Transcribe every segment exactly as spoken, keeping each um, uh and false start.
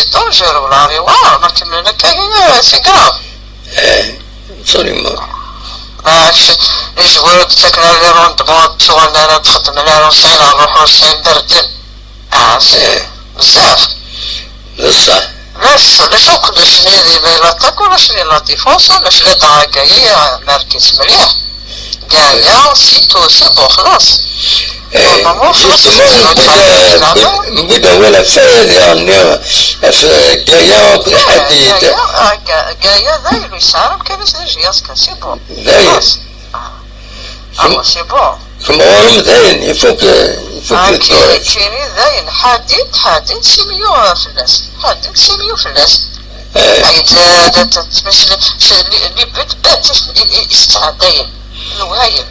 c'est dangereux, la riwa, ma kemmlen akka, c'est grave. Absolument. Bac, les joueurs ur d-ttaken ara les rendements, ur ttuɣalen ara, ur d-xeddmen ara, ur sɛin ṛṛuḥ, ur sɛin berden. Ah, c'est bezzaf. Beṣṣeḥ. Ulac, ulac akk, ulac ni di l'attaque, ulac ni la défense, ulac la dara Gaïa, markis mliḥ. Gaïa, c'est tout, c'est bon, خلاص. Normalement, خلاص, justement, c'est notre newwi-d awal ɣef waya diɣen, ɣef Gaïa akked Ḥadid. Gaïa, ah, Ga-, Gaïa d ayen ur yesɛi ara amkan-is d J S K, c'est bon. D ayen. خلاص. Ah, c'est bon. Kemm ɣur-m dayen, ifuk, ifuk dduri. Kini dayen, Ḥadid, Ḥadid, simyu fell-as. Ḥadid, simyu fell-as. Ay, d, d, d, d, d, les, les buts bêtes i, i, i s-ttɛeddayen. Lwayem.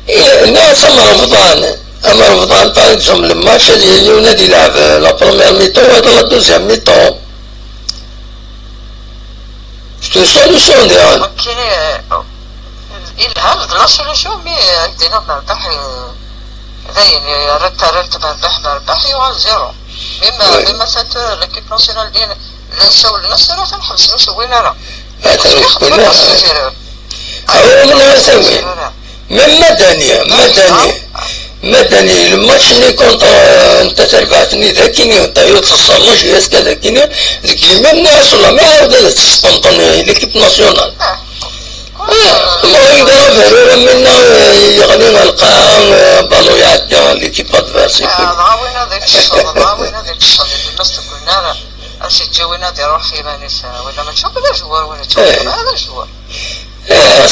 Nniɣ-as am Remḍan, am Remḍan, par exemple, le match, ad yiwen ad yelɛeb la première mi-temps, wayeḍ la deuxième mi-temps. C'est une solution, diɣen. Ok, euh, yelha d la solution, mais, euh, ad k-d-iniɣ Merbaḥ, euh, dayen, euh, rret, rret Merbaḥ, Merbaḥ, yuɣal zéro. Même, euh, même ass-a, l'équipe nationale, d ayen, llan ssawlen-as, tura atan ḥebsen ur sewwin ara. Atan ur sewwin ara. Awal ur sewwin. Même Madani, Madani. Ma d-ani, le match-nni contre, euh, n terbaɛt-nni d akini, tayeḍ teṣṣer la J S K d akini, deg yimi-nni, aṣella, mi ɛawed ad tesqenṭen, euh, l'équipe nationale. Ah, المهم, d aberrur am winna, euh, yeɣli ɣer lqaɛa, euh, ballon iɛedda, l'équipe adverse, ah, dɣa win ad ikecceḍ, dɣa win ad ikecceḍ, yelli-m ur s-teggun ara, ad s-yeǧǧi win ad iruḥ iman-is, euh, wala mačči akk d ajewwar, wala d, eh, d ajewwar. Eh,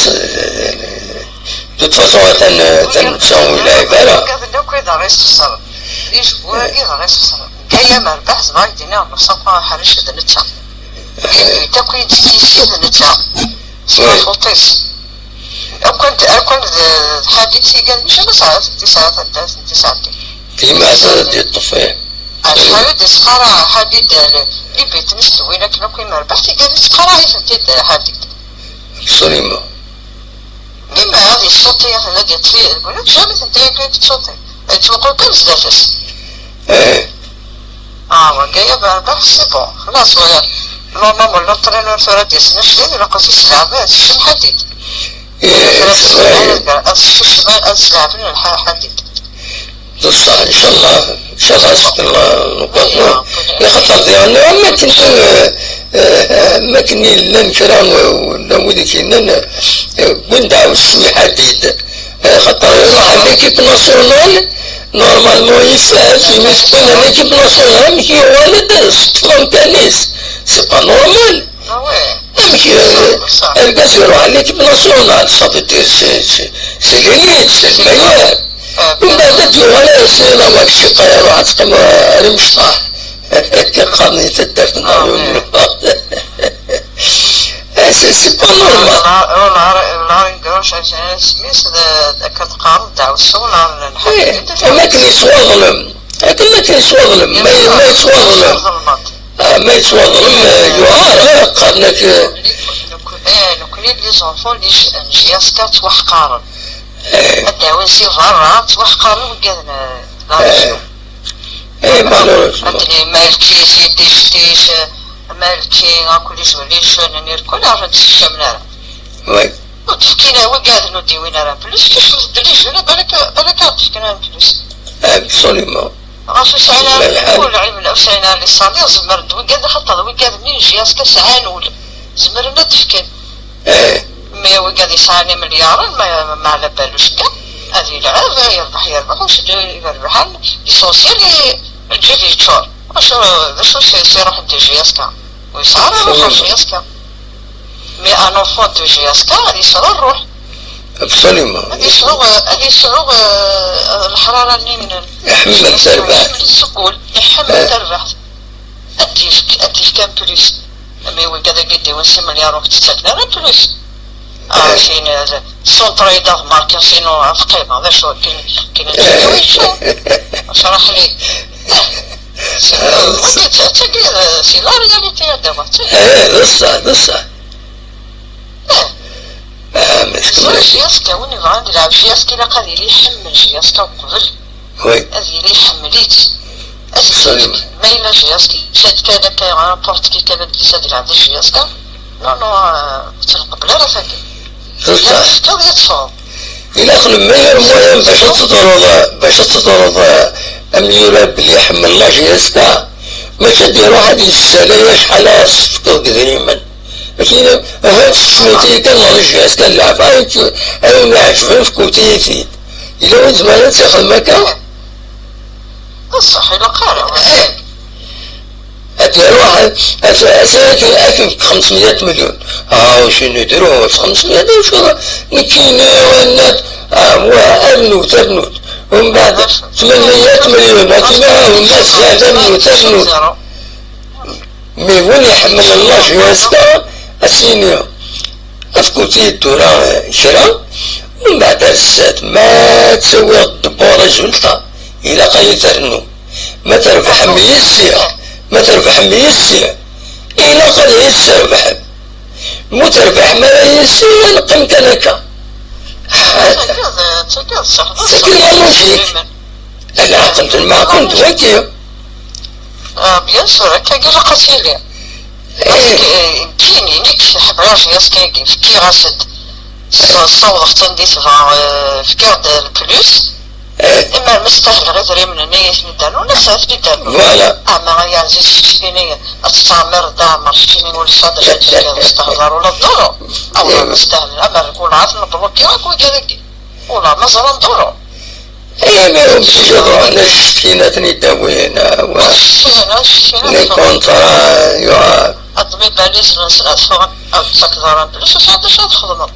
de toute façon, atan, atan netta ur yelɛib ara. Wigad-nni akk i d aɣ-isexṣren. D ijewwura i d aɣ-isexṣren. Gaya merbeḥ, dɣa i d-iniɣ nefṣa akk aḥric d netta. Yid-i akk i d-tisi d netta. S tmafuṭ-is. Akk-, akk d Ḥadid tigan, maca ma sɛa, tisɛa taddart, tisɛa. Yemma ad d-yeṭṭef, eh. Acḥal i d-isxara Ḥadid, eh, les buts-nni s-tewwin akken akk i merbeḥ, tigan-nni tesxara-itent-id, eh, Ḥadid. Absolument. Mima ad yessuṭi, ad yeṭṭef deg wul-, jamais tenta yakan ad tsuṭi. Yettmuqul kan zdat-s. Eh. Ah, wagi ya berbeḥ, c'est bon. Xlaṣ, waya. Normalement, l'entraîneur tura d-yasen ajdid, ilaq ad t-islɛeb, ad t-isem Ḥadid. Eh, ad s-, eh, ad s-, ad s-, ad slɛben lḥa-, Ḥadid. D ṣṣeḥ, ncallah, ncallah, s-, nquṭ, ixaṭer diɣen, am akken, eh, eh, am akken i llan kra n, n wid i k-yennan, eh, wwin-d ɛawed isem Ḥadid. Eh, xaṭer iruḥ ar l'équipe nationale, normalement yesɛa, imi tewwin ar l'équipe nationale, amek yuɣal-d s ṭṭlam kan-is? C'est pas normal. Ah ouais. Amek, eh, argaz iruḥ ar l'équipe nationale, ça veut dire c'est, c'est, c'est l'élite, c'est le meilleur. Mbeɛd ad d-yuɣal ar Sina Makciqa, iruḥ ad teqqim ar imecṭaḥ. Akka qqaren di taddart n Aryun. Eh, c'est, c'est pas normal. Lar-, lar-, Larin Grosch, isem-is d, d, akka teqqareḍ, d Dawsu, Larin Lḥaǧ. Eh, am akken yettwaḍlem. Akken akken yettwaḍlem. Ma, ma yettwaḍlem. Ah, ma yettwaḍlem, eh, yuɛer, eh, qqaren-ak, eh. Nekni, eh, nekni, les enfants n J S K ttwaḥqaren. Eh. Ad d-awin si berra, ttwaḥqaren wigad n, eh, la région. Eh, malheureusement. Ad d-nini Malki, Sidi Ctic, eh, Malki, akk les jeunes, les jeunes-nni lkul, ur ten-tsekcamen ara. Oui. Ur d-fkin ara, wigad ur d-iwin ara. Plus kicmet-d les jeunes, balak, balak ad d-fken ara plus. Absolument. Ɣas ur sɛin ara lḥal. Ul, ɛilmen, ur sɛin ara les salaires, zemren-d wigad, xaṭer wigad-nni n J S K sɛan ul, zemren ad d-fken. Eh. Mais wigad yesɛan imelyaṛen, ma, ma ɛla balec kan, ad yelɛeb, yerbeḥ, yerbeḥ, ur s-d-, yerbeḥ, l'essentiel i lǧib yeččur. Wacu, d acu s-, s-iruḥen di J S K? Ur yesɛi ara ṛṛuḥ ar J S K. Mais un enfant de J S K ad yesɛu ṛṛuḥ. Absolument. Ad yesɛu, ad yesɛu, eh, leḥṛaṛa-nni n, iḥemmel tarbaɛt. Iḥemmel seg wul, iḥemmel tarbaɛt. Ad d-yefk, ad d-yefk un plus. Mais wigad-agi d-iwin six milliards ur k-ttaken ara un plus. Ah, eh, sin, eh, centre-agi d marka, sin ɣef qqimeɣ, d acu akken, akken ad yečču. Acraḥ li. Eh, wagi d, d tagi, eh, c'est la réalité, a Dawat. Eh, d ṣṣeḥ, d ṣṣeḥ. Eh. Ah, mais c'est vrai. J S K, win yebɣan ad yelɛeb J S K, ilaq ad yili iḥemmel J S K uqbel. Oui. Ad yili iḥemmel-itt. Ad yili, ma yella J S K, ǧǧa-d kan akka, n'importe qui kan ad d-yas ad yelɛeb di J S K. Non, non, euh, ur tt-nqebbel ara tagi. C'est ça. Yal tefkeḍ, yal teffɣeḍ. Ilaq le meilleur moyen bac ad teḍruḍ, bac ad teḍruḍ, euh, amyurar belli iḥemmel la J S K. Mačči ad iruḥ ad yessalay acḥal ara s-tefkeḍ deg idrimen. Akken, aha, sekcem-iyi kan la J S K, ad leɛbeɣ, ayen, ayen iɛeǧben, fkut-iyi-t-id. Yella win zemren ad tt-ixdem akka? D ṣṣeḥ, ilaq ara. Eh. Ad iruḥ, ad, ad, ad, ad, ad, xemsmya milyun. Ah, وشنو يديروا خمسمية؟ وشو؟ نكيني ونات. Ah, wa, rnut, rnut. ومن بعد ثمانمية مليون، هاتي معاهم الناس، زاد، rnut, rnut. Mais win iḥemmlen la J S K, asini, afkut-iyi-d tura kra, mbeɛd ar zdat, ma tawiḍ de bons résultats, ilaq ad yi-ternu. Ma trebḥem yis-i, ma trebḥem yis-i, ilaq ad yi-trebḥem. Ma ur trebḥem ara yis-i, ad neqqim kan akka. Tagi d, tagi d ṣṣeḥ, d ṣṣeḥ. Tagi d la logique. Lɛaqel d lmeɛqul d wagi. Ah, bien sûr, akka i ilaq ad tili. Parce que, eh, nekkini, nekk ḥemmleɣ J S K-agi, fkiɣ-as-d, ssa-, ssawḍeɣ-tt anda i tebɣa, eh, fkiɣ-d le plus. Imar ma stahleɣ idrimen-nni i ten-id-rnu, nasa ad ten-id-rnu. Voilà. Ama ay aɛziz, keččini ad tettɛemmireḍ d aɛmer, keččini ur yesɛa d acu ad tefkiḍ, ur s-tehḍer ula d duru. Awla ma stahlen, amer ula ad ten-nbluki akk wigad-agi. Ula ma ẓran duru. Eh, mais obligé ad ruḥen ad ccetkin, ad ten-id-awin, ah, wa. Ad ccetkin, ad ccetkin, ad ffɣen. Les contrats, yuɛer. Ad d-mi balisen-nsen ad ffɣen, ad d-ttakeḍ ara plus, ur tesɛiḍ d acu ad txedmeḍ.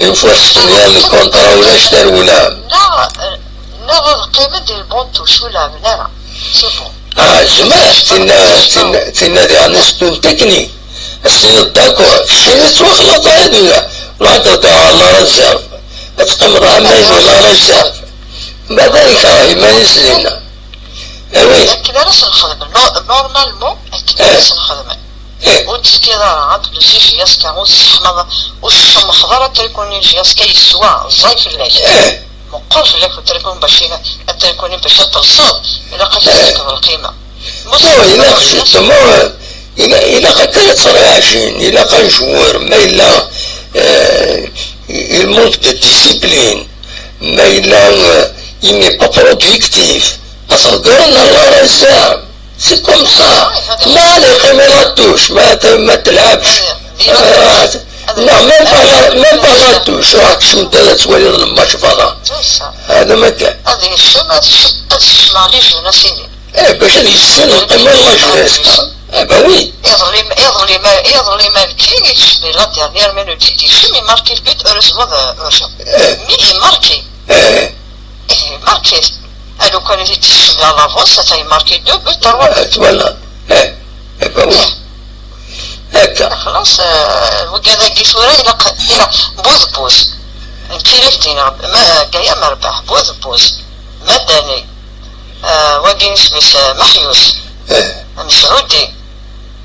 Une fois signé le contrat, ulac tarewla. Neɣ, neɣ ad qqimen di lbunṭuc, ur leɛben ara. C'est bon. Ah, zmer, tinna, tinna, tinna diɣen c'est une technique. Ass-nni d'accord, keččini tettwaxlaḍ ara dinna. Ruḥ ad d-taɣeḍ la réserve. Ad teqqimeḍ ɛamayen di la réserve. Mbeɛd ad yekreh iman-is dinna. Eh oui. Akken ara s-nxedmen. No-, normalement, akken ara s-nxedmen. Eh. Ur d-tefkiḍ ara, ad d-, J S K, ur tesseḥmaḍ, ur tessemxeḍ ara trikuni J S K, yeswa, ẓẓay fell-ak. Eh. Meqqer fell-ak utrikun bac i-, atrikuni bac ad telseḍ, ilaq ad as-tefkeḍ lqima. Mus-, non, ilaq justement, ila-, ilaq akka ad ttreɛjin, ilaq un joueur, ma yella, euh, il manque de discipline, ma yella, euh, il n'est pas productif, ad t-heddren à la réserve. C'est comme ça. Ma les caméras touchent, ma, ma تلعبش. آه، non, même pas la, même pas la touche. راك تشم دابا توالي الماتش برا. هذا ما كان. هذه الشم، هذه الشم، هذه الشم، معليش، أنا سيدي. Eh, باش يسلم القمة الله جويس. Ah, bah oui. يظلم، يظلم، يظلم الكي يتشبي la dernière minute يدي الشم يماركي البيت، heureusement، heureusement. Eh. Mais يماركي. Eh. Eh, marqué. Alors, quand il était sur la l'avance, ça a marqué deux buts, trois buts. Ah, voilà. Eh, eh, ben oui. D'accord. خلاص، آه، وكذا كي ثورة إلى ق-، إلى بوز بوز. نمشي لك دينا، ما، كايا مربح، بوز بوز. مدني. آه، وكي نسميس، آه، محيوس. Eh. مسعودي.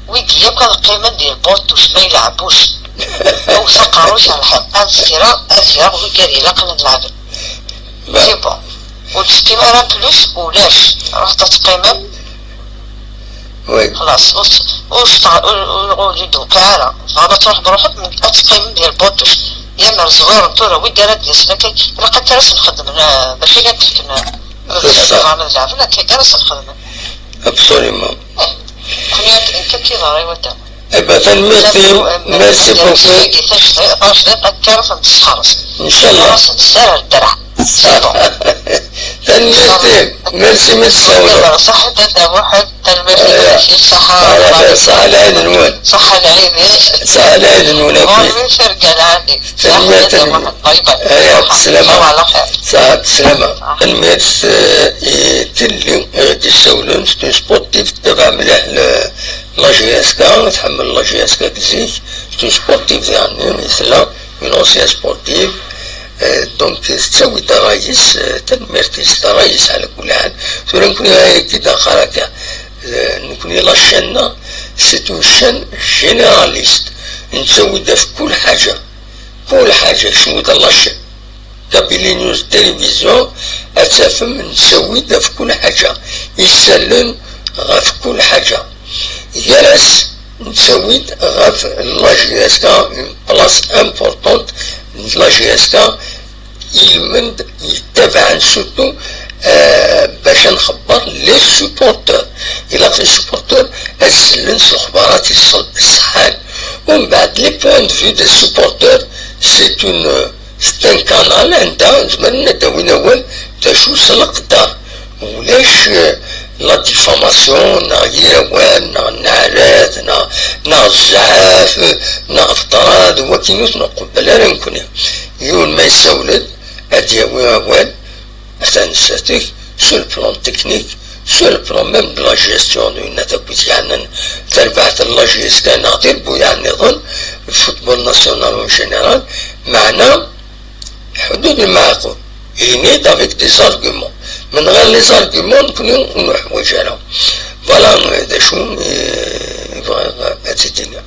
Wigi yakk ad qqimen di lbunṭuc, ma ilɛeb ucen. Awes aqerru-k ar lḥiḍ, ad kkreɣ, ad kkreɣ, wigad ilaq ad nleɛben. C'est bon. Ur d-teqqim ara plus, ulac. Ruḥet ad teqqimen. Oui. Xlaṣ, ur t-, ur s-t-, ur, ur, ur d-tewqiɛ ara. Tebɣam ad truḥem, ruḥet, ad teqqimem di lbunṭuc. Yamer ẓwiren tura, wigad ara d-yasen akka, ilaq akka ara sen-xedmen, ah, bac akka ad d-fken, ah, ad leɛben, akka akka ara sen-xedmen. Absolument. Eh, كوني هاك، كيف كيضري ودا؟ Eh ben, tanemmirt-im, merci beaucoup. Ncallah. Tanemmirt-im, merci mi d-tsawleḍ. صحة أبو حد، تنميرت لك، صحة. صحة العيد نون. صحة العيد، صحة العيد نون، أكيد. Tanemmirt-im. Aya, bselama. Ṣaḥa bselama. Tanemmirt, eh, i Tilli i ɣ-d-issawlen, c'est une sportive, tettabaɛ mliḥ l-, la J S K, tḥemmel la J S K zik, c'est une sportive diɣen, i tella, une ancienne sportive, eh, donc tettawi-d ṛṛay-is, eh, tanemmirt-is, ṛṛay-is ɛla kulli ḥal. Tura nekni ay ak-id-qqar akka, eh, nekni la chaîne-nneɣ, c'est une chaîne généraliste, nettawi-d ɣef kul ḥaǧa. Kul ḥaǧa, kecmet ɣer la chaîne Kabylie News Télévision, ad tafem nettawi-d ɣef kul ḥaǧa, isallen ɣef kul ḥaǧa. Gar-as nettawi-d ɣef la J S K une place importante de la J S K, ilmend yettabaɛen surtout, euh, bac ad nxebber les supporters. Ilaq les supporters ad sellen s lexbarat iṣ-, iṣeḥḥan. Umbeɛd, les points de vue des supporters, c'est une, c'est un canal anda zemren ad d-awin awal d acu s leqder. Ulac, eh, la diffamation, neɣ yir awal, neɣ nneɛlat, neɣ, neɣ zzɛaf, neɣ ṭṭrad, wakken ur t-nqebbel ara nekni. Yiwen ma yessawel-d, ad d-yawi awal, atan sdat-k, sur le plan technique, sur le plan même de la gestion, d winna akk i yeɛnan tarbaɛt n la J S K neɣ tirbuyaɛ nniḍen, le football national en général, meɛna ḥdud lmeɛqul, ini-d avec des arguments. Min ɣir les arguments, nekni ur nuḥwaǧ ara. Voilà, d acu i bɣiɣ ad t-id-iniɣ.